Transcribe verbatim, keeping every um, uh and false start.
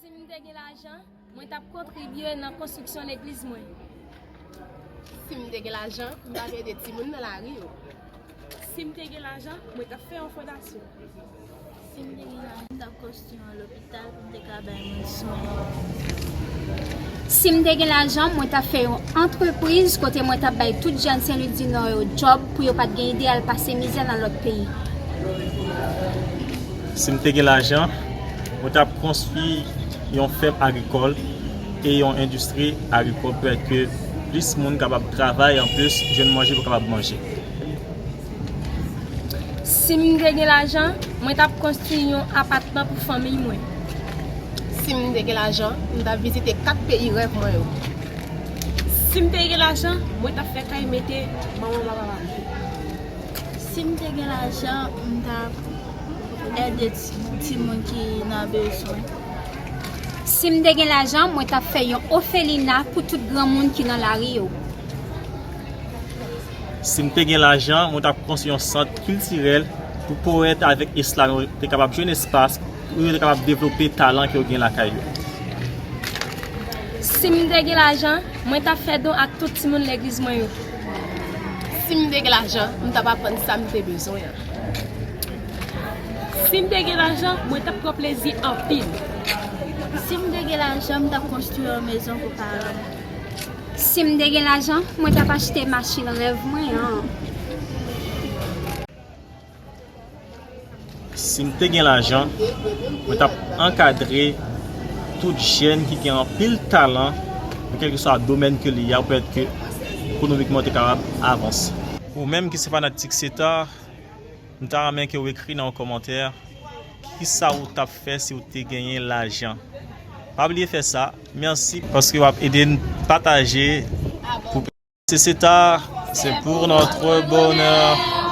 Si m te gen lajan, mwen t ap kontribye nan konstriksyon legliz mwen. Si m te gen lajan, m t ap ede timoun nan lari yo. Si m te gen lajan, mwen t ap fè yon fondasyon. Si m te gen lajan, m t ap konstwi yon lopital pou m te ka bay moun swen. Si m te gen lajan, mwen t ap fè yon antrepriz kote mwen t ap bay tout jèn Sen Lik di Nò yo djòb pou yo pa t gen ide al pase mizè nan lòt peyi. Si m te gen lajan, mwen t ap konstwi yon fèm agrikòl e yon endistri agrikòl pou pèmèt ke plis moun kapab travay anplis, jwenn manje pou kapab manje. Si m te gen lajan, mwen t ap konstwi yon apatman pou fanmi mwen. Si m te gen lajan, m t ap vizite kat peyi rèv mwen yo. Si m te gen lajan, mwen t ap fè kay mete manman papa m. Si m te gen lajan, m t ap ede ti, timoun ki nan bezwen. Si m te gen lajan, mwen t ap fè yon ofelina pou tout granmoun ki nan lari yo. Si m te gen lajan, mwen t ap konstwi yon sant kiltirèl pou powèt avèk esklav yo te kapab jwenn espas pou yo te kapab devlope talan ke yo gen lakay yo. Si m te gen lajan, mwen t ap fè don ak tout timoun legliz mwen yo. Si m te gen lajan, m t ap aprann sa m te bezwen an. Si m te gen lajan, mwen t ap pran plezi anpil. Si m te gen lajan, m t ap konstwi yon mezon pou paran m. Si m te gen lajan, mwen t ap achte machin rèv mwen an. Si m te gen lajan, mwen t ap ankadre tout jèn ki gen anpil talan nan kèlkeswa domèn ke li ye a, pou pèmèt ke ekonomikman yo te kapab avanse. Ou menm ki se fanatik Seta, m ta renmen ke w ekri nan yon kòmantè kisa ou t ap fè si w te genyen lajan. Pa bliye fè sa. Mèsi paske w ap ede n pataje pou Se Seta, c'est pour notre bonheur.